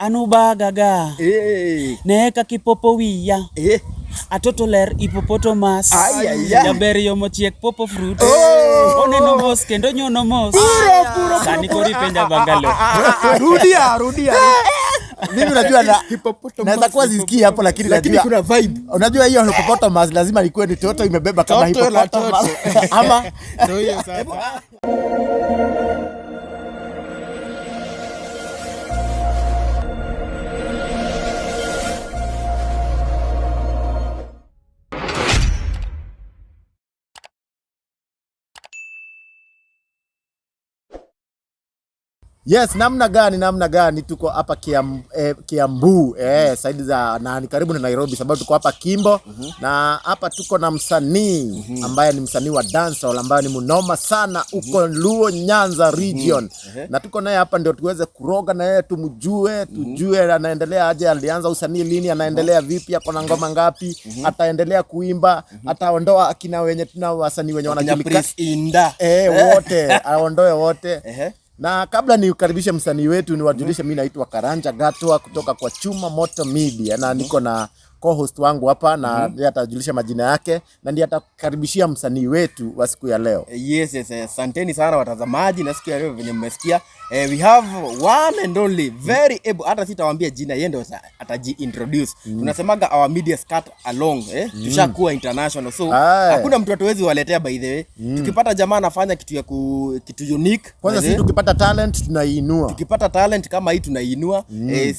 Anubagaga. Eh. Ne kaka wiya. Eh. Atoto ler hippopotamus. Ai, ai, ai. Jaber yomo chiek popo fruit. Oh. Oneno mos kendo nyono mos. Puro, puro, Sani koro ipenja bangalo. Rudia, rudia. Mimi unajua na Hippopotamus, naweza kuwa sisikii hapo lakini Lakini najua kuna vibe. Unajua hiyo hippopotamus lazima ikuwe ni toto imebeba kama Toto la hippopotamus ama Ndio hiyo sasa. Yes, namna gani, namna gani tuko hapa Kiambu side za na ni karibu na Nairobi, sababu tuko hapa Kimbo. Na hapa tuko na msanii ambaye ni msanii wa dancehall ambaye ni mnoma sana huko Luo Nyanza region. Na tuko naye hapa ndio tuweze kuroga na yeye, tumjue, tujue anaendelea aje, alianza usanii lini, anaendelea vipi, ako na ngoma ngapi, ataendelea kuimba, ataondoa akina wenye tuna wasanii wenye Kina wanajulikana Prince Inda. Wote aondoe wote. Ehe. Na kabla niukaribishe msanii wetu niwajulishe, mimi naitwa Karanja Gatwa kutoka kwa Chuma Moto Media na niko na co-host wangu hapa na yeye atajulisha majina yake na ndiye atakaribishia msanii wetu wa siku ya leo. Yes, yes, asanteni sana watazamaji, na siku ya leo venye mmesikia, we have one and only very able, hata sitawaambia jina, yeye ndio ataji-introduce. Tunasemaga our media cut along, tushakuwa international, so Aye. hakuna mtu hatuwezi waletea, by the way. Tukipata jamaa anafanya kitu ya kitu unique, Kwanza by the sisi way, tukipata talent tunaiinua. Tukipata talent kama hii tunaiinua.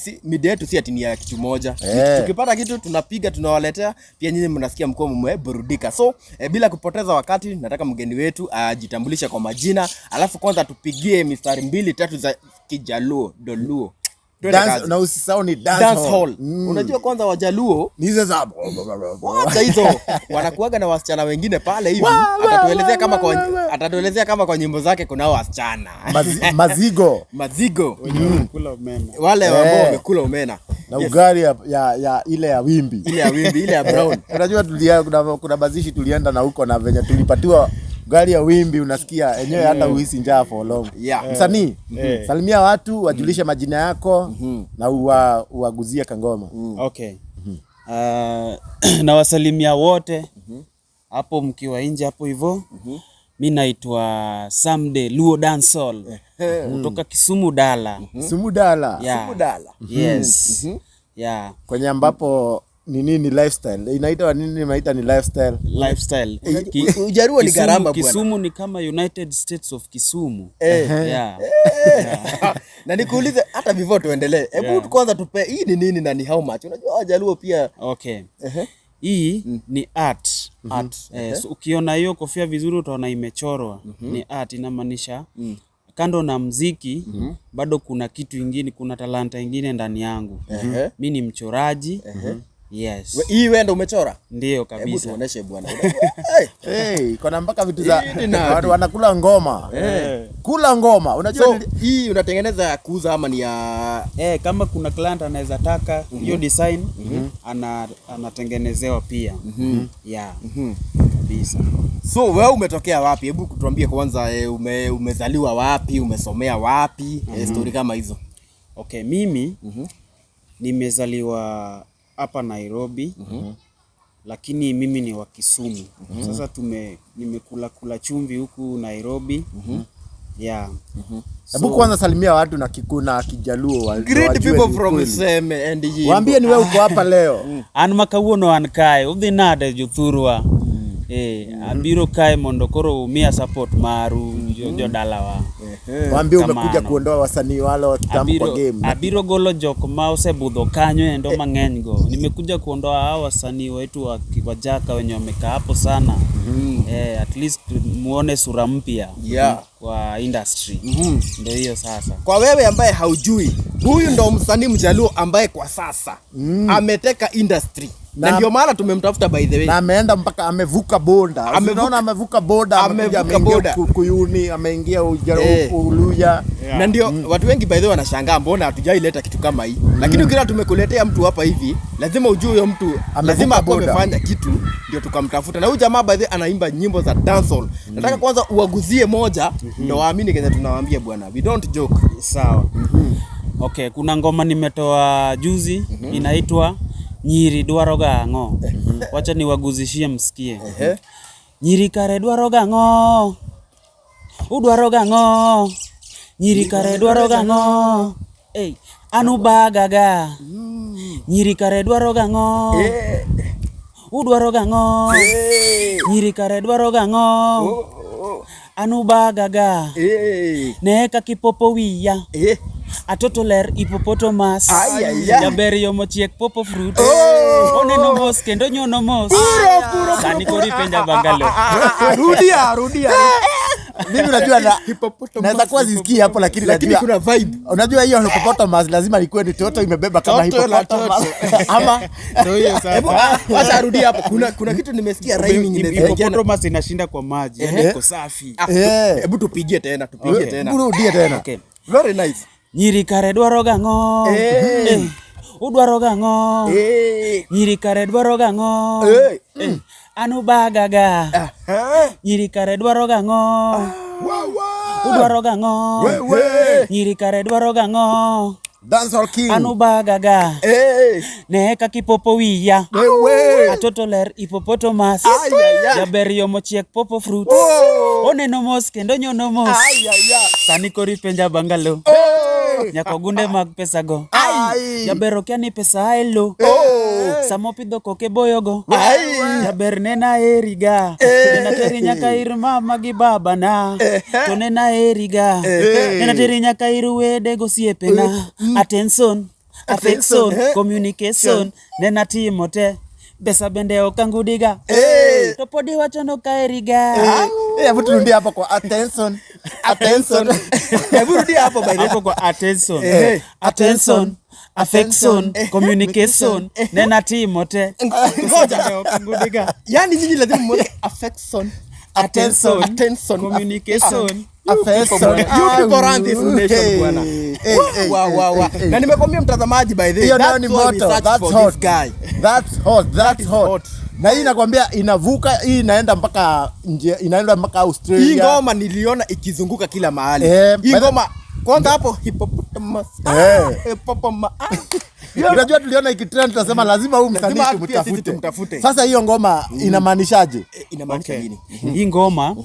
Si, media yetu si ati ni ya kitu moja. Tukipata kitu tunapiga, tunawaletea, pia nyinyi mnasikia mkuwa mmeburudika. So bila kupoteza wakati, nataka mgeni wetu ajitambulishe kwa majina, alafu kwanza tupigie mistari mbili tatu za Kijaluo, Doluo. Twende Dance, kazi. na usisahau ni dance, Dance hall. Mm. Unajua kwanza Wajaluo Ni hizo za wacha hizo wanakuaga na wasichana wengine pale hivi. Wa, Atatuelezea kama wa, kwa wa. atatuelezea kama kwa nyimbo zake kuna wasichana. Mazigo Mazigo. Wenye wanakula omena. Wale ambao wamekula omena. Na ugali ya ile ya wimbi. Ile ya wimbi, ile ya brown. Unajua kuna mazishi tulienda na huko na venye tulipatiwa ugali ya wimbi, unasikia enyewe hata uhisi njaa for long. Msanii, salimia watu, wajulishe majina yako na uwaguzie kangoma. Okay. Nawasalimia wote hapo mkiwa nje hapo hivyo. Mi naitwa Samde Luo Dancehall kutoka Kisumu Dala. Kisumu Dala. Yeah. Kisumu Dala. Yes. Yeah. Kwenye ambapo ni nini lifestyle? Inaitwa nini? Inaitwa ni lifestyle. Lifestyle. Ujaruo ni gharama bwana. Kisumu ni kama United States of Kisumu. Yeah. Na nikuulize hata before tuendelee. Hebu kwanza tupe hii ni nini na ni how much? Unajua Wajaluo pia. Okay. Hii ni art. Art. So ukiona hiyo kofia vizuri utaona imechorwa. Ni art, inamaanisha kando na mziki bado kuna kitu ingine, kuna talanta ingine ndani yangu. Mi ni mchoraji. Yes. Hii wewe ndio umechora? Ndio Hebu kabisa. tuoneshe bwana. Hey. Hey, kuna mpaka vitu za Hii ni nani? watu wanakula ngoma. Kula ngoma. Unajua So hii unatengeneza ya kuuza ama ni ya Kama kuna client anaweza taka hiyo design, anatengenezewa pia. Yeah. Kabisa. So wewe umetokea wapi? Hebu tuambie kwanza, umezaliwa wapi, umesomea wapi? Story kama hizo. Okay, mimi nimezaliwa hapa Nairobi. Lakini mimi ni wa Kisumu. Sasa nimekula kula chumvi huku Nairobi. Yeah. Hebu kwanza salimia watu na na Kijaluo Greet wajue people ni from ukweli. Seme and Yimbo. Waambie ni wewe uko hapa leo. An ma kawuono an kae, udhi nade jothurwa? Abiro kae mondo koro umiya support maru jodalawa. Waambie umekuja Kamano. kuondoa wasanii wale wa kitambo kwa game. Abiro golo jok ma osebudho kanyo endo mang'eny go. Nimekuja kuondoa hao wasanii wetu wa Jaka wenye wamekaa hapo sana. At least muone sura mpya kwa industry. Ndio hiyo sasa. Kwa wewe ambaye haujui, huyu ndo msanii Mjaluo ambaye kwa sasa ameteka industry. Na ndio maana tumemtafuta by the way. Na ameenda mpaka amevuka boda. Unaona amevuka boda, amekuja, Amevuka ameingia boda. Kuyuni, ameingia Uluya. Na ndio watu wengi by the way wanashangaa mbona hatujaileta kitu kama hii. Lakini ukiona tumekuletea mtu hapa hivi, lazima ujue huyo mtu Amevuka lazima akuwe boda. amefanya kitu ndio tukamtafuta. Na huyu jamaa by the way anaimba nyimbo za dancehall. Nataka kwanza uaguzie moja ndio waamini kenye tunawaambia bwana. We don't joke. Sawa. Okay, kuna ngoma nimetoa juzi inaitwa Nyiri dwaro gang'o. Wacha niwaguzishie msikie. Nyiri kare dwaro gang'o. Udwaro gang'o. Nyiri kare dwaro gang'o. Hey, anubagaga. Nyiri kare dwaro gang'o. Udwaro gang'o. Nyiri kare dwaro gang'o. Anubagaga. Ne kaka ipopo wiya. Atoto ler hippopotamus. Ai, ai, ai. Jaber yomo chiek popo fruit. Oneno mos kendo nyono mos. Sani koro ipenja bangalo. Rudia, rudia. Mimi unajua na Hippopotamus. naweza kuwa sisikii hapo lakini Lakini najua kuna vibe. Unajua hiyo hippopotamus lazima ikuwe ni toto imebeba kama Toto la hippopotamus ama Ndio hiyo Hebu sasa. wacha arudie hapo. Kuna kitu nimesikia rhyming inaweza. Hippopotamus inashinda kwa maji, yani iko safi. Hebu tupigie tena, tupigie tena. Rudie tena. Okay. Very nice. Nyiri kare dwaro gang'o. Eh, udwaro gang'o. Nyiri kare dwaro gang'o. Eh, anubagaga. Nyiri kare dwaro gang'o. Udwaro gang'o. Nyiri kare dwaro gang'o. Dancehall King. Anubagaga. Ne kaka ipopo wiya. Atoto ler hippopotamus. Jaber yomo chiek popo fruit. Oneno mos kendo nyono mos. Sani koro ipenja bangalo. Nyaka ogunde mag pesa go. Jaber okia ni pesa ae lo. Sama opidho koke boyogo. Jaber nena heriga. Nena teri nyaka ir mama gi babana. To nena heriga. Nena teri nyaka ir wede gosiepena. Attention, affection, communication. Nena timo te. Pesa bende ok angudiga. To pod iwacho nokaheriga. Hebu turudie hapo kwa attention. Attention. Hebu rudia hapo by the way. Hapo kwa attention. Attention, affection, communication. Nena timo te. Ngoja. Ok angudiga. Yaani nyinyi lazima mweke affection, Attention, attention, communication. Affection. You people run this nation bwana. Wa wa wa. Na nimekwambia mtazamaji by the way, Hiyo nayo that's ni why we moto. search That's for hot. this guy. That's hot. That's hot. Hot. Na hii nakwambia inavuka, hii inaenda mpaka nje, inaenda mpaka Australia. Hii ngoma niliona ikizunguka kila mahali. Hii ngoma kwanza hapo hippopotamus. Hippopotamus. Unajua tuliona ikitrend tunasema lazima huyu msanii Lazima pia sisi tumtafute. tumtafute. Sasa hiyo ngoma inamaanishaje? Inamaanisha Okay. nini? Hii ngoma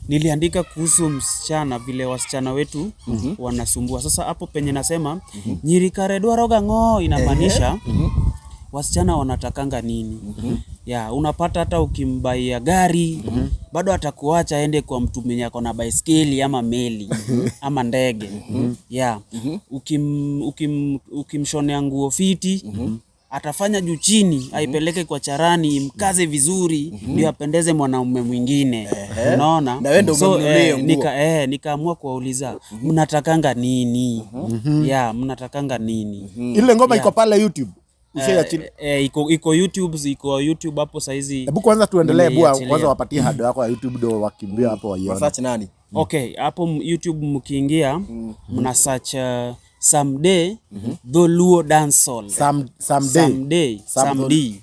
niliandika kuhusu msichana, vile wasichana wetu wanasumbua. Sasa hapo penye nasema nyiri kare dwaro gang'o inamaanisha wasichana wanatakanga nini? Ya, unapata hata ukimbaia gari bado atakuacha aende kwa mtu mwenye ako na baiskeli ama meli ama ndege. Ya, ukimshonea nguo fiti atafanya juu chini aipeleke kwa charani imkaze vizuri ndio apendeze mwanaume mwingine. Unaona? Na wewe ndio So, umemnunulia hiyo nguo. Nikaamua kuwauliza mnatakanga nini? Ya, mnatakanga nini? Ile ngoma iko pale YouTube. Ushaiachilia? Iko YouTube, iko YouTube hapo saizi. Hebu kwanza tuendelee, bua Nimeiachilia. kwanza wapatie hado yako ya YouTube ndio wakimbia hapo waione. Search nani? Okay, hapo YouTube mkiingia mna search Someday Dholuo Dancehall. Someday. Someday, Someday.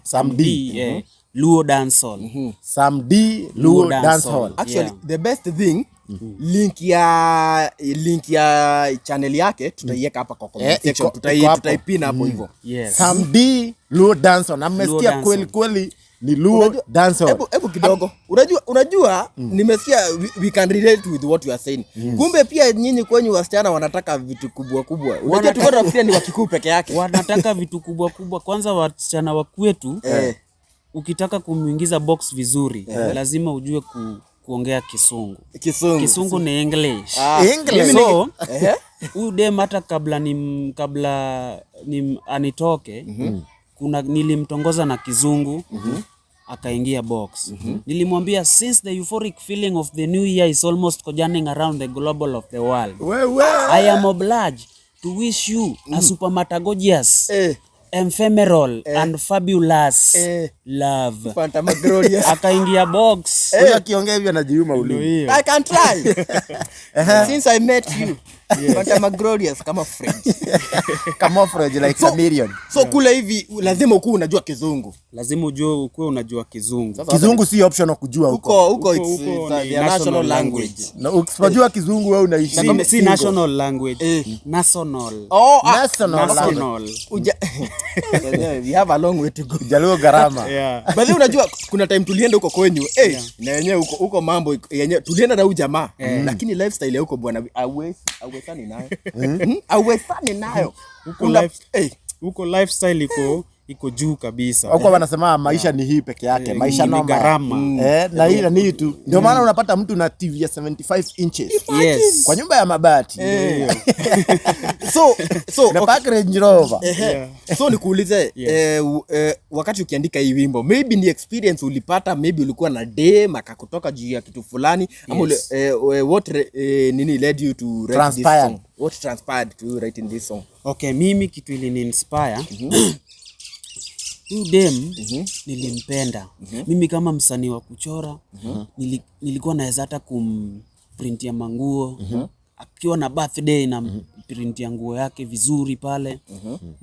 Someday. Luo Dancehall. Someday Luo Luo Dancehall. Dancehall. Actually, Yeah. the best thing, link ya channel yake tutaiweka hapa kwa comment section. Iko hapo. Tutaipin hapo hivyo. Yes. Someday Luo Dancehall. Na mmesikia Luo kweli Dancehall. kweli ni Luo Dancehall. Hebu kidogo. Unajua nimesikia we can relate with what you are saying. Kumbe pia nyinyi kwenyu wasichana wanataka vitu kubwa kubwa. Unajua tulikuwa tunafikiria ni Wakikuyu peke yake. Wanataka vitu kubwa kubwa. Kwanza wasichana wa kwetu, ukitaka kumuingiza box vizuri, lazima ujue kuongea Kisungu. Kisungu. Kisungu ni English. English. So, huyu dem hata kabla ni anitoke, kuna nilimtongoza na Kizungu akaingia box. Nilimwambia since the euphoric feeling of the new year is almost journeying around the global of the world, Wewe. I am obliged to wish you a super matagogious, ephemeral and fabulous love. Phantasmagoria. Akaingia box. Huyo akiongea hivi anajiuma ulimi. I can try. Since I met you. Fanta Glorious kama French. Camouflage like So- a million. So kule hivi lazima ukuwe unajua Kizungu. Lazima ujue, ukuwe unajua Kizungu. Sasa Kizungu si optional kujua huko. huko huko Huko- it's, huko it's ni their national national language. language. Na usipojua Kizungu wewe unaishi Si, si single. national language. National. Oh, ah, National language. National. Wenyewe, we have a long way to go. Jaluo gharama. Yeah. By the way, unajua kuna time tulienda huko kwenyu na yenyewe huko huko mambo yenyewe tulienda na huyu jamaa, lakini lifestyle ya huko bwana hauwezani nayo. Hauwezani nayo. Huko Huko lifestyle iko juu kabisa. Huko wanasema maisha ni hii peke yake, maisha ni noma. gharama. Na hii na hii tu. Ndio maana unapata mtu na TV ya 75 inches. Yes. Kwa nyumba ya mabati. So so Na park Range Rover. Ehe. So nikuulize, wakati ukiandika hii wimbo, maybe ni experience ulipata, maybe ulikuwa na dem akakutoka juu ya kitu fulani ama Yes. what nini led you to write this Transpired. song? What transpired to you writing this song? Okay, mimi kitu ilini inspire, huyu dem nilimpenda. Mimi kama msanii wa kuchora, nilikuwa naweza hata kumprintia manguo. Akiwa na birthday na printia nguo yake vizuri pale.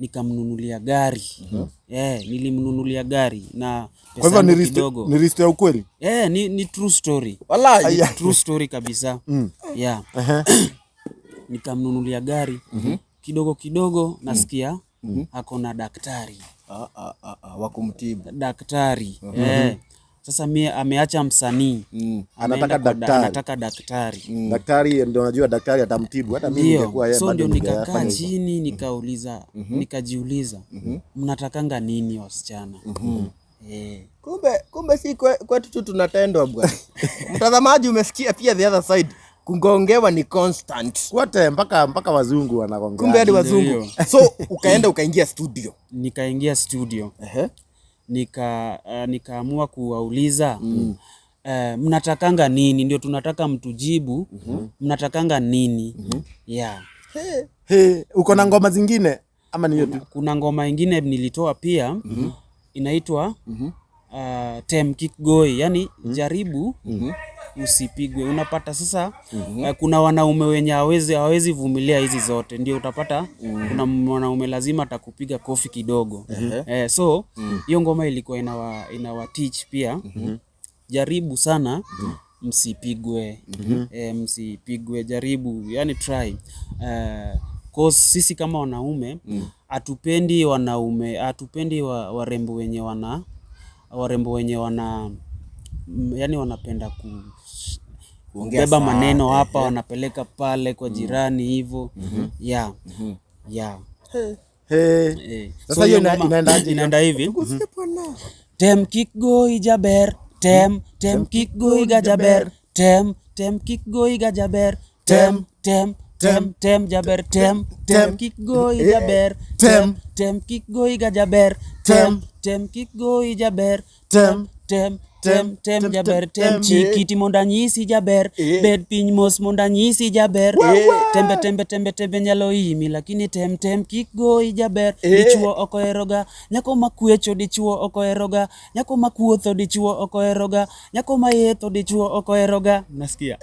Nikamnunulia gari. Nilimnunulia gari na Kwa pesa hivyo ni yangu risto, kidogo. ni risto ya ukweli. Ni true story. Wallahi. Ni true story kabisa. Yeah. Nikamnunulia gari. Kidogo kidogo nasikia ako na daktari. Ah, ah, ah, ah, wa kumtibu. Daktari. Sasa mie ameacha msanii. Ameenda Anataka kwa daktari. anataka daktari. Daktari ndio unajua daktari atamtibu. Hata mimi Ndio. ningekuwa yeye So bado ndio nikakaa ningefanya hivyo. chini nikauliza, nikajiuliza, mnatakanga nini wasichana? Kumbe si kwetu tu tunatendwa bwana. Mtazamaji, umesikia pia the other side, kugongewa ni constant. Wote mpaka wazungu wanagongeana. Kumbe hadi wazungu. So ukaenda ukaingia studio. Nikaingia studio. Nikaamua kuwauliza, mnatakanga nini? Ndio tunataka mtujibu. Mnatakanga nini? Yeah. Hey, uko na ngoma zingine ama ni hiyo tu? Kuna ngoma ingine nilitoa pia, inaitwa Tem Kick Goi, yani jaribu usipigwe. Unapata sasa, kuna wanaume wenye hawezi vumilia hizi zote, ndio utapata kuna mwanaume lazima atakupiga kofi kidogo. So hiyo ngoma ilikuwa inawa teach pia, jaribu sana msipigwe. Msipigwe, jaribu, yani try. Cause sisi kama wanaume hatupendi wanaume, hatupendi warembo wenye wana, warembo wenye wana, yani wanapenda Kuongea kubeba sana, maneno hapa wanapeleka pale kwa jirani hivyo. Yeah. Yeah. Hey. Sasa So hiyo hiyo ngoma inaendaje hiyo? inaenda hivi. Tem kik goi jaber, tem tem kik goi ga jaber, tem tem kik goi ga jaber, tem tem tem tem jaber, tem tem kik goi jaber, tem tem kik goi ga jaber, tem tem kik goi jaber, tem tem tem tem jaber, tem chikiti mondo anyisi jaber, bed piny mos mondo anyisi jaber, tembe tembe tembe tembe nyalo imi, lakini tem tem kik goi jaber, dichuo ok oheroga, nyako makwecho dichuo ok oheroga, nyako makuotho dichuo ok oheroga, nyako mayetho dichuo ok oheroga. Unasikia?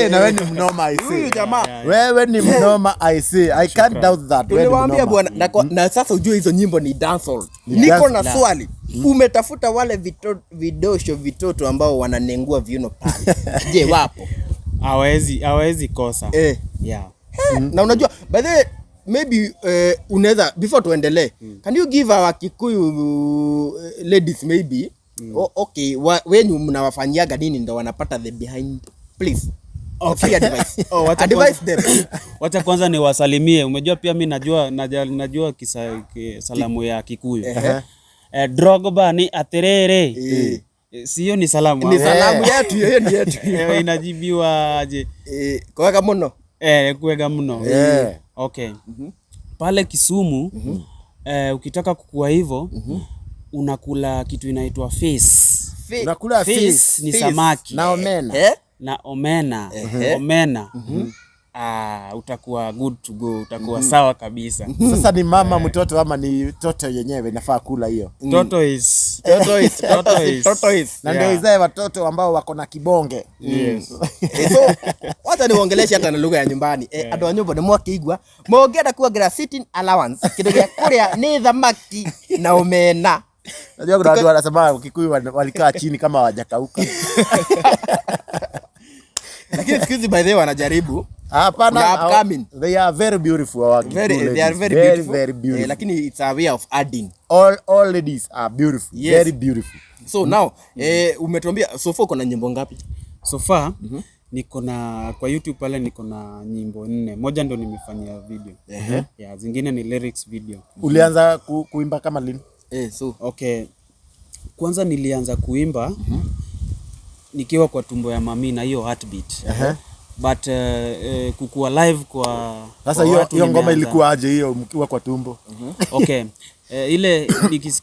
Na wewe ni mnoma, I see. Huyu jamaa. Wewe ni mnoma, I see. I can't doubt that. Wewe ni Tuliwaambia mnoma. bwana, na sasa ujue hizo nyimbo ni dancehall. Niko dancehall. na swali. Umetafuta wale vidosho vitoto ambao wananengua viuno pale. Je, wapo? Hawezi kosa. Yeah. Na unajua by the way, maybe unaweza before tuendelee, can you give our Kikuyu ladies maybe okay, wenyu mnawafanyiaga nini ndo wanapata the behind, please? Okay. Free advice. Oh, wacha Advise kwanza them. Wacha kwanza niwasalimie. Umejua pia mimi najua salamu ya Kikuyu. Drogba ni aterere. Sio ni salamu Ni ama? salamu yetu, hiyo ni yetu. Inajibiwa aje? Kwega muno. Kwega muno. Okay. Pale Kisumu, ukitaka kukua hivyo, unakula kitu inaitwa fish. Unakula Fish fish. ni Fish. samaki. Na omena. Na omena. Omena. Utakuwa good to go, utakuwa sawa kabisa. Sasa ni mama mtoto ama ni toto yenyewe inafaa kula hiyo? Tortoise. Tortoise, tortoise, Tortoise. tortoise. Na ndio izae watoto ambao wako na kibonge. Yes. So wacha niwaongeleshe hata na lugha ya nyumbani. Andũ a nyũmba nĩ mwakĩigua mũngĩenda kuongerera sitting allowance, kĩndũ gĩa kũrĩa nĩ thamaki na omena. Najua kuna watu wanasema Kikuyu walikaa chini kama hawajakauka. Lakini siku hizi, by the way, wanajaribu. Hapana, Kuna upcoming. They are very beautiful, our Kikuyu Very, they are ladies. very Very, beautiful. very beautiful. Lakini it's a way of adding. All ladies are beautiful. Yes. Very beautiful. So now, umetuambia so far uko na nyimbo ngapi? So far niko na, kwa YouTube pale niko na nyimbo nne. Moja ndo nimefanyia video. Yeah, zingine ni lyrics video. Ulianza kuimba kama lini? So Okay. Kwanza nilianza kuimba nikiwa kwa tumbo ya mami na hiyo heartbeat. But kukuwa live kwa Sasa kwa hiyo watu hiyo ngoma nimeanza ilikuwa aje hiyo mkiwa kwa tumbo? Okay. Ile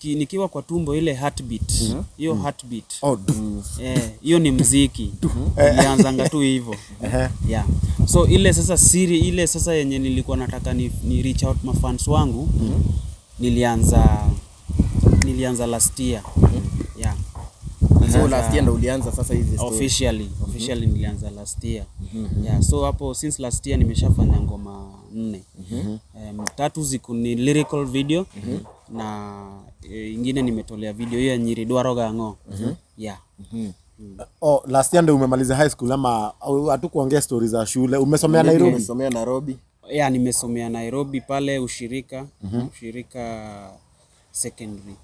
nikiwa kwa tumbo, ile heartbeat. Hiyo heartbeat. Oh, du. Hiyo ni mziki. Ilianzanga tu hivyo. Yeah. So ile sasa siri ile sasa yenye nilikuwa nataka ni reach out mafans wangu, nilianza last year. Yeah. So last year ndo ulianza sasa hizi story. Officially nilianza last year. Yeah, so hapo since last year nimeshafanya ngoma nne. Tatu ziko ni lyrical video na ingine nimetolea video, hiyo ya Nyiri Dwaro Gang'o. Yeah. Oh, last year ndio umemaliza high school ama au hatukuongea story za shule? Umesomea Nairobi? Umesomea Nairobi. Yeah, nimesomea Nairobi pale Ushirika Secondary.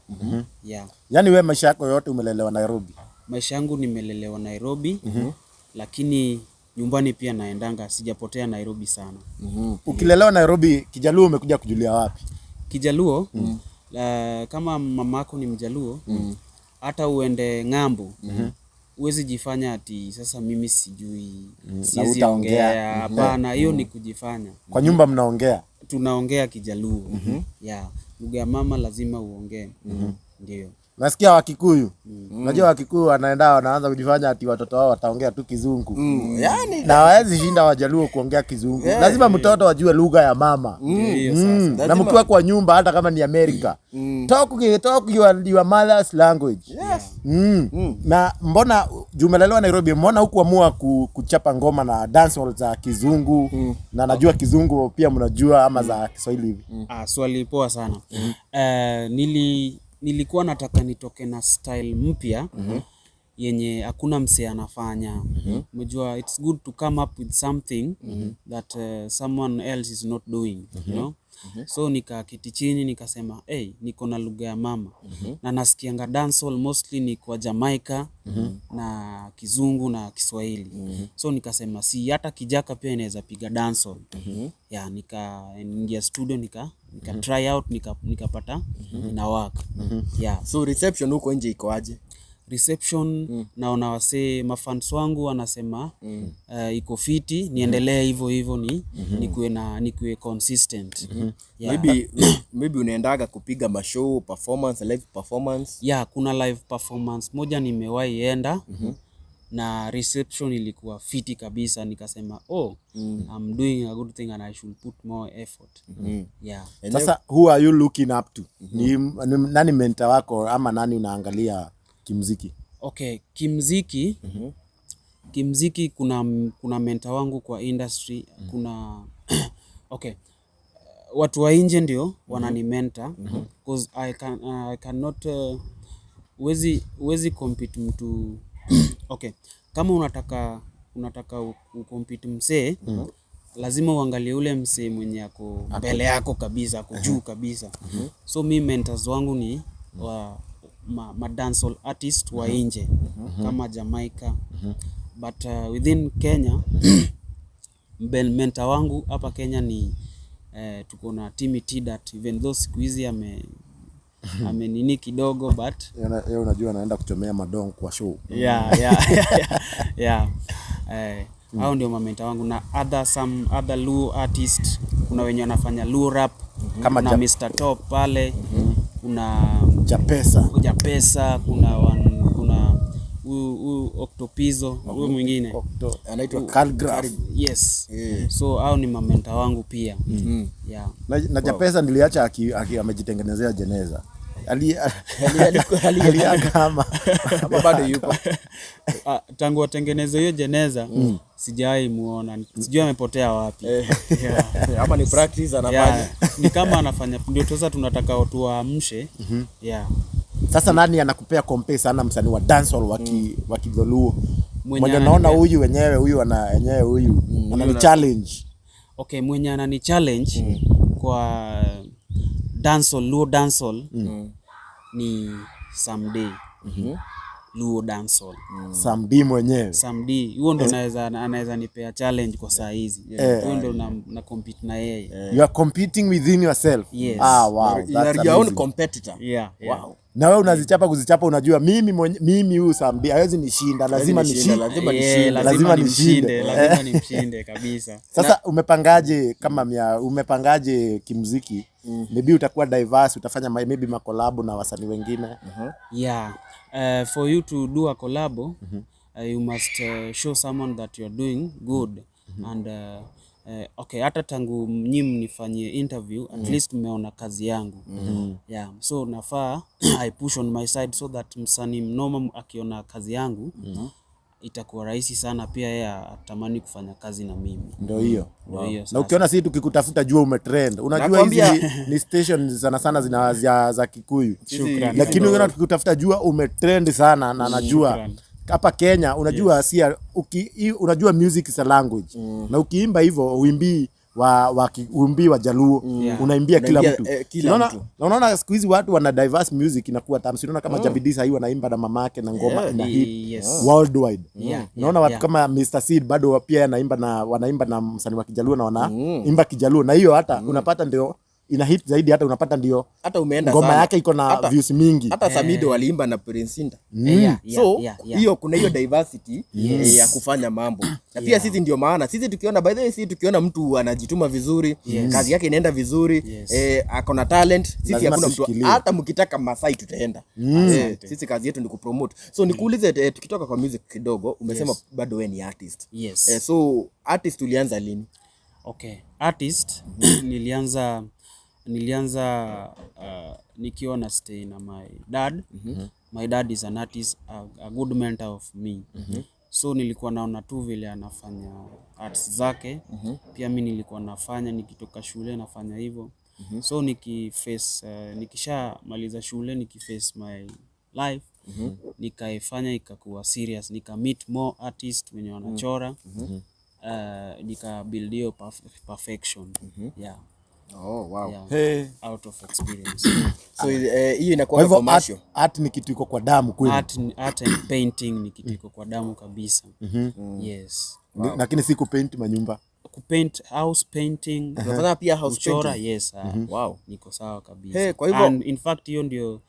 Yeah. Yaani wewe maisha yako yote umelelewa Nairobi? Maisha yangu nimelelewa Nairobi, lakini nyumbani pia naendanga, sijapotea Nairobi sana. Ukilelewa Nairobi, Kijaluo umekuja kujulia wapi? Kijaluo, kama mamako ni Mjaluo, hata uende ng'ambo, huwezi jifanya ati sasa mimi sijui, siwezi utaongea. ongea. Hapana, hiyo ni kujifanya. Kwa nyumba mnaongea? Tunaongea Kijaluo. Yeah, lugha ya mama lazima uongee. Ndio. Nasikia Wakikuyu. Unajua Wakikuyu wanaenda wanaanza kujifanya ati watoto wao wataongea tu Kizungu. Yaani Na hawezi shinda Wajaluo kuongea Kizungu. Lazima mtoto ajue lugha ya mama. Ndio hiyo sasa. Na mkiwa kwa nyumba, hata kama ni America, talk your mother's language. Yes. Na mbona juu umelelewa Nairobi, mbona hukuamua kuchapa ngoma na dancehall za Kizungu? Na najua Kizungu pia mnajua, ama za Kiswahili hivi. Ah, swali poa sana. Nilikuwa nataka nitoke na style mpya yenye hakuna msee anafanya. Umejua it's good to come up with something that someone else is not doing. So nikaketi chini nikasema, hey, niko na lugha ya mama na nasikianga dancehall mostly ni kwa Jamaica na Kizungu na Kiswahili. So nikasema si hata Kijaka pia inaweza piga dancehall. Yeah, nikaingia studio, nika try out, nikapata ina work. Yeah. So reception huko nje iko aje? Reception, naona wasee, mafans wangu wanasema iko fiti, niendelee hivyo hivyo, nikuwe consistent. Yeah. Maybe unaendaga kupiga mashow, performance, live performance? Yeah, kuna live performance moja nimewahi enda na reception ilikuwa fiti kabisa, nikasema, oh, I'm doing a good thing and I should put more effort. Yeah. Sasa who are you looking up to? Ni nani mentor wako ama nani unaangalia kimziki? Okay, kimziki kuna mentor wangu kwa industry, kuna, okay, watu wa nje ndio wanani mentor, cause I cannot, huwezi compete mtu, okay, kama unataka ucompete msee, lazima uangalie ule msee mwenye ako mbele yako kabisa, ako juu kabisa. So mi mentors wangu ni wa ma dancehall artist wa nje kama Jamaica, but within Kenya, mentor wangu hapa Kenya ni, tuko na Timmy Tdat, even though siku hizi ame nini kidogo, but Yeye unajua anaenda kuchomea madong kwa show. Yeah. Hao ndio mamentor wangu na other some other Luo artist. Kuna wenye wanafanya Luo rap Kama kuna Mr Top pale, kuna Japesa. Japesa, kuna Huyu Octopizo, huyu mwingine. Anaitwa Khaligraph. Yes. So hao ni mamentor wangu pia. Yeah. Na Japesa niliacha amejitengenezea jeneza. Aliaga ama Ama bado yupo? Ah, tangu watengeneze hiyo jeneza sijawahi muona, sijui amepotea wapi. Yeah. Ama ni practice anafanya. Yeah, ni kama anafanya, ndio sasa tunataka watu waamshe. Yeah. Sasa nani anakupea compare sana msanii wa dancehall wa Kidholuo? Mwenye Mwenye naona ananipea- huyu wenyewe, huyu ana wenyewe, huyu anani challenge. Okay, mwenye anani challenge kwa dancehall, Luo dancehall ni Sam D. Luo dancehall. Sam D mwenyewe. Sam D, huo ndo anaweza nipea challenge kwa saa hizi. Huo ndo na compete na yeye. You are competing within yourself. Yes. Ah, wow, You that's are your own amazing. competitor. Yeah. Wow. Na wewe unazichapa kuzichapa, unajua mimi huyu Sam D hawezi nishinda, lazima nishinda, nishinde. lazima Yeah, nishinde. lazima Lazima nimshinde, nishinde. lazima nimshinde kabisa. Sasa umepangaje kama umepangaje kimuziki? Maybe utakuwa diverse, utafanya maybe makolabo na wasanii wengine. Yeah. For you to do a collabo, you must show someone that you're doing good. And okay, hata tangu nyi mnifanyie interview, at least mmeona kazi yangu. Yeah, so nafaa I push on my side so that msanii mnoma akiona kazi yangu itakuwa rahisi sana pia yeye atamani kufanya kazi na mimi. Ndio hiyo. Ndio hiyo Na sasa. ukiona sisi tukikutafuta jua umetrend. Unajua hizi ni station sana sana zina za Kikuyu. Shukran. Lakini ukiona tukikutafuta jua umetrend sana na najua Shukran. hapa Kenya unajua si unajua music is a language. Na ukiimba hivyo uimbii wa uimbii wa Jaluo, unaimbia kila Unaimbia, mtu. kila mtu. Na unaona siku hizi watu wana diverse music inakuwa tamu. Si unaona kama Jabidii sahii wanaimba na mamake na ngoma ina hit worldwide. Unaona watu kama Mr Seed bado pia anaimba na wanaimba na msanii wa Kijaluo na wanaimba Kijaluo, na hiyo hata unapata ndio ina hit zaidi, hata unapata ndio Hata umeenda ngoma sana. yake iko na views mingi. Hata Samido waliimba na Prince Indah. Yeah, So yeah. hiyo kuna hiyo diversity ya kufanya mambo na pia sisi ndio maana sisi tukiona, by the way, sisi tukiona mtu anajituma vizuri, kazi yake inaenda vizuri, ako na talent, sisi Lazima hakuna mtu tushikilie. hata mkitaka Masai tutaenda. Sisi kazi yetu ni kupromote. So nikuulize, tukitoka kwa music kidogo, umesema bado wewe ni artist. Yes. So artist ulianza lini? Okay, artist nilianza nikiwa na stay na my dad. My dad is an artist, a good mentor of me. So nilikuwa naona tu vile anafanya arts zake. Pia mi nilikuwa nafanya, nikitoka shule nafanya hivyo. So nikiface nikishamaliza shule, nikiface my life, nikaifanya ikakuwa serious, nika meet more artist wenye wanachora, nika build hiyo perfection. Yeah. Oh, wow. Yeah. Hey. Out of experience. So hiyo Kwa inakuwa hivyo art, commercial. art ni kitu iko kwa damu kweli. Art and painting ni kitu iko kwa damu kabisa. Yes. Lakini si kupaint manyumba. Kupaint, house painting, Unafanya pia house kuchora, painting? yes. Wow. Niko sawa kabisa. Hey, kwa hivyo- And in fact hiyo ndio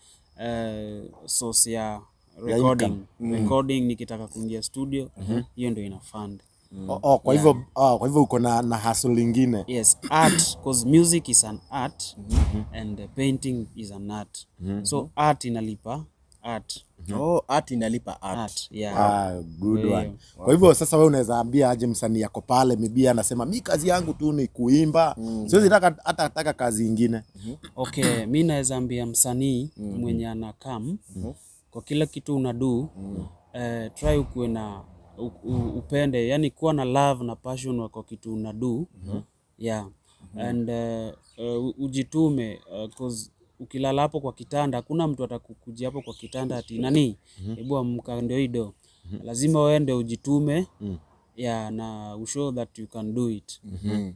source ya recording. Recording nikitaka kuingia studio, hiyo ndio ina fund. Oh, kwa hivyo uko na hustle lingine. Yes, art, because music is an art and painting is an art. So art inalipa art. Oh, art inalipa art. Art, yeah. Ah, good Ndio. one. Kwa hivyo sasa wewe unaweza ambia aje msanii yako pale maybe anasema mi kazi yangu tu ni kuimba. Siwezi taka hata taka kazi ingine. Okay, mi naweza ambia msanii mwenye anakam kwa kila kitu unadu, try ukuwe na upende, yani kuwa na love na passion kwa kitu unadu. Yeah. And ujitume, 'cause ukilala hapo kwa kitanda hakuna mtu atakukujia hapo kwa kitanda ati nani, hebu amka ndio hii do. Lazima uende ujitume, yeah, na ushow that you can do it.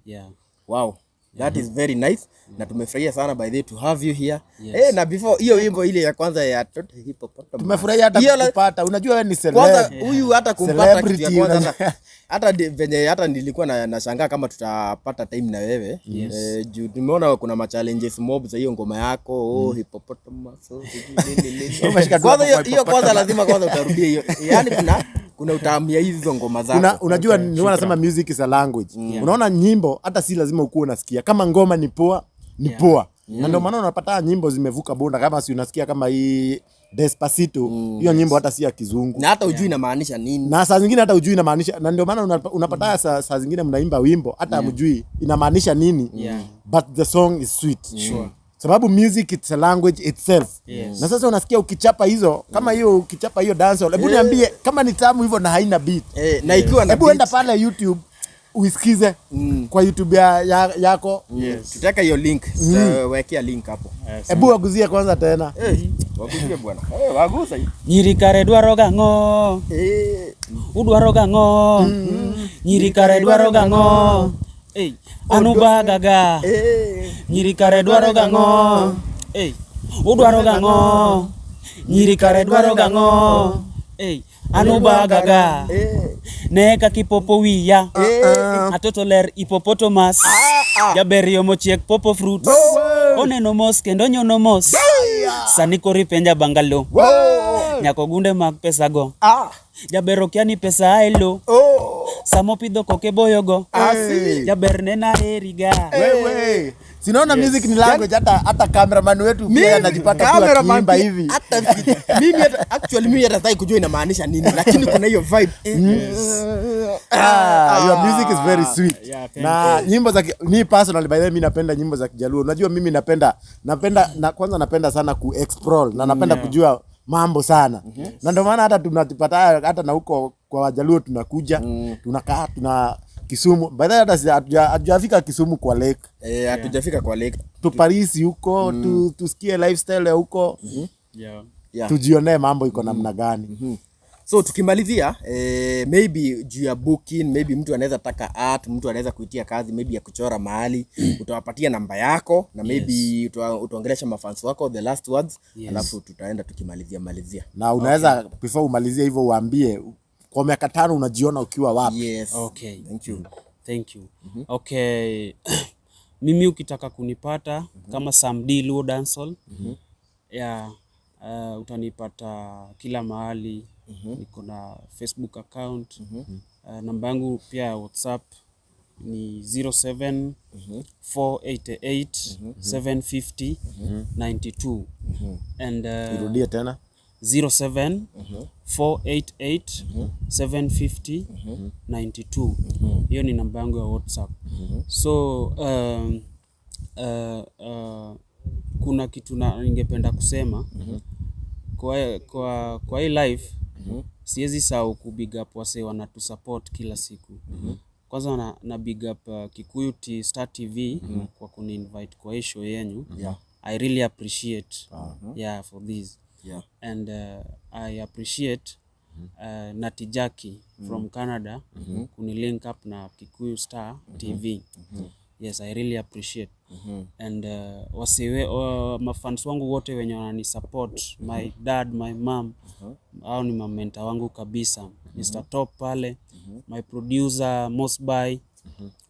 Yeah. Wow. That is very nice. Na tumefurahia sana by the way to have you here. Yes. Na before hiyo wimbo ile ya kwanza ya Tote Hippopotamus. Tumefurahia hata Hiyo kukupata. Unajua wewe ni celeb. Kwanza huyu hata kumpata kitu ya Celebrity, kwanza unajua. hata venye hata nilikuwa nashangaa kama tutapata time na wewe. Juu tumeona kuna ma challenges mob za hiyo ngoma yako, oh, hippopotamus, oh, sijui nini nini. Umeshika tu Kwanza hapo hiyo kwa hiyo kwanza lazima kwanza utarudia hiyo. Yaani kuna utamu ya hizo ngoma zako. Unajua nilikuwa nasema music is a language. Unaona nyimbo hata si lazima ukuwe unasikia. Kama ngoma ni poa, ni poa. Na ndio maana unapata nyimbo zimevuka bonda, kama si unasikia kama hii Despacito, hiyo nyimbo hata si ya Kizungu. Na hata ujui inamaanisha nini. Na saa zingine hata ujui inamaanisha, na ndio maana unapata saa zingine mnaimba wimbo hata hamjui inamaanisha nini, but the song is sweet. Sababu music, it's a language itself. Na sasa unasikia ukichapa hizo kama hiyo, ukichapa hiyo dancehall, hebu niambie kama ni tamu hivyo na haina beat. Eh, na ikiwa na Hebu beat, enda pale YouTube uisikize kwa YouTube yako. Tutaweka hiyo link, tutawekea link hapo. Hebu waguzie kwanza tena. Eh, wagusie bwana. Eh, wagusa hii. Nyiri kare dwaro gang'o? Eh, Udwaro gang'o? Nyiri kare dwaro gang'o? Ey, anubagaga. eh. Nyiri kare dwaro gang'o? Ey, udwaro gang'o? Nyiri kare dwaro gang'o? Ey, anubagaga. Eh. Ne kaka ipopo wiya. Atoto ler hippopotamus. Jaber yomo chiek popo fruits. Oneno mos kendo nyono mos. Sani koro ipenja bangalo. Nyako gunde mag pesa go. Ah. Jaber okia ni pesa ae lo. Oh. Samopidho koke boyogo. Asi. Jaber nena heriga. Wewe. Sinaona music ni language, hata cameraman wetu pia anajipata tu Cameraman akiimba pia, hivi. Hata mimi hata actually mimi hata sitaki kujua inamaanisha nini, lakini kuna hiyo vibe. Ah, your music is very sweet. Yeah, thank Na nyimbo za mi personally, by the way, mi napenda nyimbo za Kijaluo. Unajua mimi napenda na kwanza napenda sana ku explore na napenda kujua mambo sana. Na ndio maana hata tunajipata hata na huko kwa Wajaluo tunakuja, tunakaa, tuna Kisumu. By the way, hata hatujafika Kisumu kwa lake. Eh, hatujafika kwa lake. Tu Paris huko, tusikie lifestyle ya huko, tujionee mambo iko namna gani. So tukimalizia, maybe juu ya booking, maybe mtu anaweza taka art, mtu anaweza kuitia kazi maybe ya kuchora mahali, utawapatia namba yako na maybe utaongelesha mafans wako the last words, alafu tutaenda tukimalizia malizia. Na unaweza, before umalizie hivyo, uambie kwa miaka 5 unajiona ukiwa wapi? Yes. Okay. Thank you. Thank you. Okay. Mimi ukitaka kunipata kama Sam D Luo Dancehall. Yeah, utanipata kila mahali. Niko na Facebook account. Namba yangu pia ya WhatsApp ni 07 488 750 92. And Irudie tena. 07 488 750 92. Hiyo ni namba yangu ya WhatsApp. So kuna kitu na ningependa kusema kwa hii life. Siwezi sahau ku big up wase wanatusupport kila siku. Kwanza na big up Kikuyu Star TV kwa kuni-invite kwa hii show yenyu. I really appreciate, yeah, for this. And I appreciate Natijaki from Canada kuni link up na Kikuyu Star TV. Yes, I really appreciate. And wasiwe mafans wangu wote wenye wanani support, my dad, my mom, hao ni mamenta wangu kabisa. Mr. Top pale, my producer Mosby,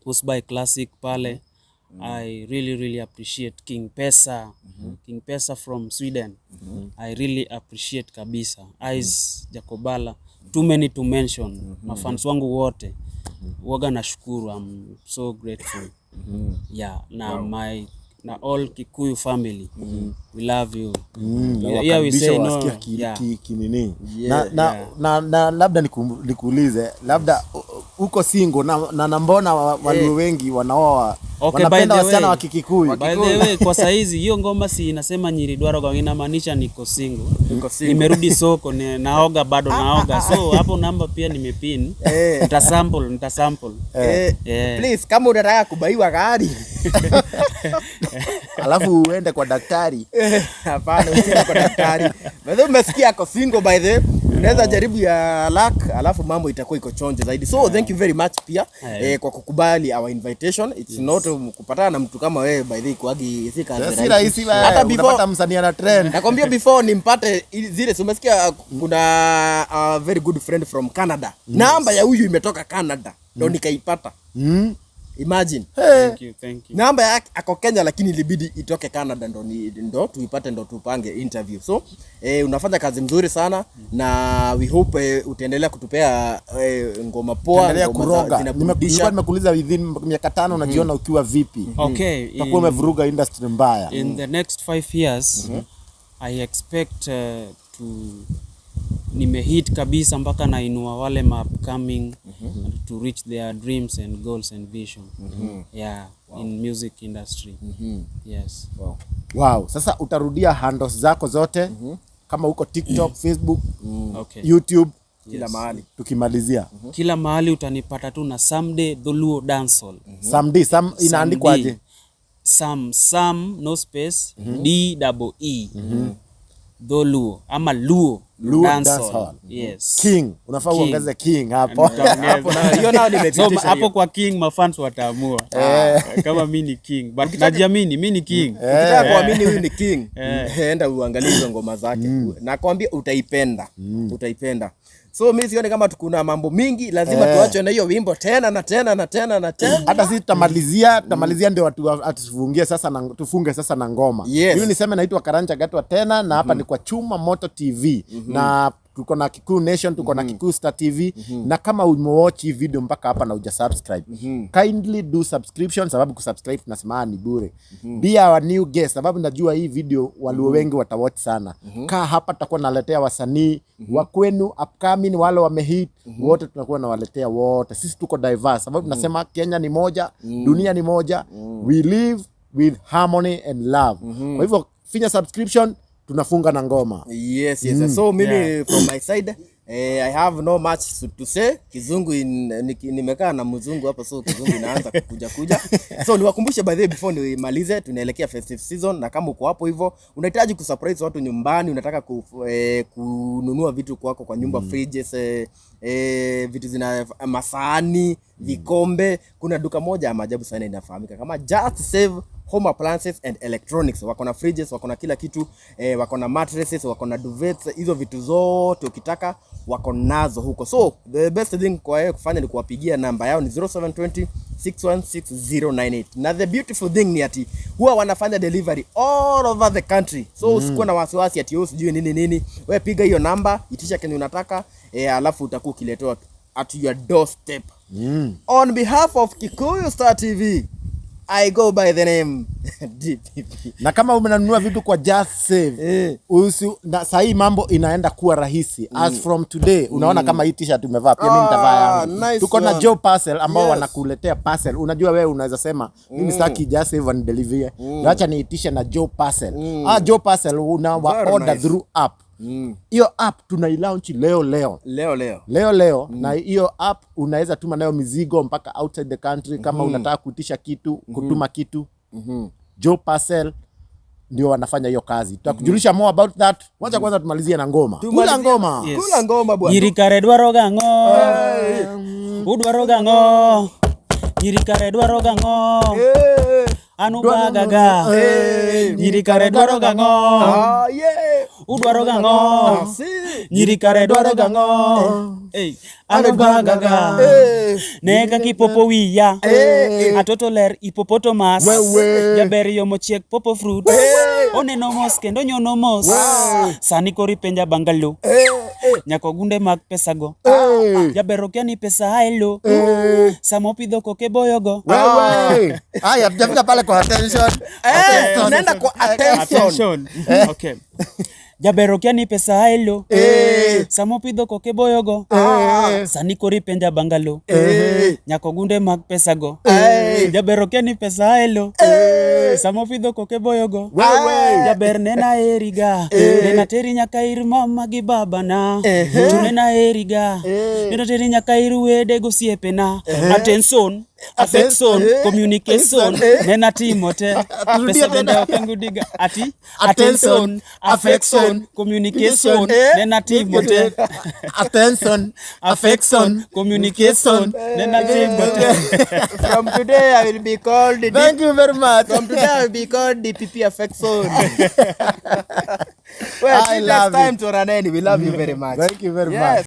Mosby Classic pale. I really really appreciate King Pesa, King Pesa from Sweden. I really appreciate kabisa. Ice Jacobala, too many to mention. Mafans wangu wote. Waga nashukuru, I'm so grateful. Yeah, na my na all Kikuyu family. We love you. Na Yeah, we say no. wasikia kinini. Na labda nikuulize, labda uko single na mbona Waluo wengi wanaoa, Okay, wanapenda by the wasichana way. wa Kikikuyu? By the way, kwa saizi hiyo ngoma si inasema nyiri dwaro kwa inamaanisha niko single. Uko single. Nimerudi soko naoga, bado naoga. So hapo namba pia nimepin. Nita sample, nita sample. Please, kama unataka kubaiwa gari. Alafu uende kwa daktari. Hapana, usiende kwa daktari. By the way, umesikia ako single, by the way. Unaweza jaribu ya luck, alafu mambo itakuwa iko chonjo zaidi. So thank you very much pia kwa kukubali our invitation. It's not kupatana na mtu kama wewe, by the way, kuagi si kazi Si rahisi wewe, Hata before unapata msanii ana trend. Nakwambia before nimpate zile, si umesikia kuna a very good friend from Canada. Namba ya huyu imetoka Canada ndo nikaipata. Imagine. Thank you, thank you. Namba yake, ako Kenya, lakini ilibidi itoke Canada ndo tuipate ndo tupange interview. So unafanya kazi mzuri sana na we hope utaendelea kutupea ngoma poa, Endelea ngoma kuroga. zinaburudisha. Nilikuwa nimekuuliza within miaka 5 unajiona ukiwa vipi? Okay, Utakuwa umevuruga industry mbaya. In the next 5 years I expect to to nimehit kabisa mpaka nainua wale ma upcoming to reach their dreams and goals and vision, yeah, in music industry, yes. Wow. Sasa utarudia handles zako zote kama uko TikTok, Facebook, Okay. YouTube, Kila mahali. Tukimalizia. Kila mahali utanipata tu na Someday Dholuo Dancehall. Samdi, Sam inaandikwaje? Sam, Sam, no space, D double E, Dholuo ama Luo. Luo Dancehall. Dancehall. Yes. King, unafaa King. uongeze king hapo. Nitaongeza. Hapo hiyo nayo So, nimepitisha hapo hiyo. kwa king mafans wataamua kama mi ni king, but najiamini mi ni king. Ukitaka kuamini huyu ni king, enda uangalie hizo ngoma zake. Nakwambia utaipenda. Utaipenda. So mi sioni kama kuna mambo mingi, lazima tuache na hiyo wimbo tena na tena na tena na tena. Hata sisi tutamalizia ndio watu atufungie sasa na tufunge sasa na ngoma. Mimi niseme naitwa Karanja Gatwa tena na hapa ni kwa Chuma Moto TV na tuko na Kikuyu Nation, tuko na Kikuyu Star TV. Na kama umewatch hii video mpaka hapa na uja subscribe, kindly do subscription, sababu kusubscribe tunasema ni bure. Be our new guest, sababu najua hii video Waluo wengi watawatch sana. Kaa hapa, tutakuwa naletea wasanii wa kwenu upcoming, wale wamehit wote, tunakuwa nawaletea wote. Sisi tuko diverse, sababu tunasema Kenya ni moja, dunia ni moja, we live with harmony and love. Kwa hivyo finya subscription, tunafunga na ngoma. Yes. So mimi, from my side, I have no much to say. Kizungu nimekaa na mzungu hapa, so kizungu inaanza kuja kuja. So niwakumbushe, by the way, before nimalize, tunaelekea festive season, na kama uko hapo hivyo unahitaji kusurprise watu nyumbani, unataka kununua vitu kwako kwa nyumba, fridges, vitu zina masahani, vikombe, kuna duka moja ya maajabu sana inafahamika kama Just Save Home Appliances and Electronics. Wako na fridges, wako na kila kitu, wako na mattresses, wako na duvets, hizo vitu zote ukitaka wako nazo huko. So the best thing kwa wewe kufanya ni kuwapigia, namba yao ni 0720 616098. Na the beautiful thing ni ati huwa wanafanya delivery all over the country. So usikuwe na wasiwasi ati wewe sijui nini nini. Wewe piga hiyo namba, itisha kenye unataka, alafu utakuwa ukiletewa at your doorstep. On behalf of Kikuyu Star TV, I go by the name DPP. Na kama umenunua vitu kwa Just Save, usi, na sahii mambo inaenda kuwa rahisi as from today. Unaona kama hii t-shirt umevaa, pia mimi nitavaa Ah, yangu. nice Tuko na one. Joe Parcel ambao wanakuletea parcel. Unajua wewe unaweza sema mimi sitaki Just Save and deliver, acha niitishe na Joe Parcel. Ah, Joe Parcel una wa Very order nice. through app. Hiyo app tunailaunch leo leo. Leo leo. Leo leo. Na hiyo app unaweza tuma nayo mizigo mpaka outside the country kama unataka kuitisha kitu, kutuma kitu. Joe Parcel ndio wanafanya hiyo kazi. Tutakujulisha more about that. Wacha kwanza tumalizie na ngoma. Kula ngoma. Yes. Kula ngoma, bwana. Nyiri kare dwaro gang'o? Udwaro gang'o? Nyiri kare dwaro gang'o? An ubagaga. Nyiri kare dwaro gang'o? Ah, yeah. Udwaro gang'o? Si. Nyiri kare dwaro gang'o? Hey, an ubagaga. Ne kaka ipopo wiya. Atoto ler ipopoto mas. Wewe. Jaber yomo chiek popo fruit. Oneno mos kendo nyono mos. Sani koro ipenja bangalo. Nyako gunde mag pesago. Jaber okia ni pesa aelo. Sama opidho koke boyogo. Wewe. Haya, tujafika pale kwa attention. Eh, unaenda kwa attention. Attention. Okay. Jaber okia ni pesa aelo. Sama opidho koke boyogo. Sani koro ipenja bangalo. Nyako gunde mag pesago. Jaber okia ni pesa aelo. Sama opidho koke boyogo. Wewe. Jaber nena eriga. Nena teri nyaka ir mama gi babana. To nena eriga. Nena teri nyaka ir wede gosiepena. Attention. Affection, communication, nena timo te. Pesa bende ok engudiga. Ati attention, affection, communication, nena timo te. Attention, Affection, communication, nena timo te. From today I will be called D- Thank you very much. From today I will be called DPP Affection. Well, I till love next time, Toraneni, we love you very much. Thank you very Yes. much.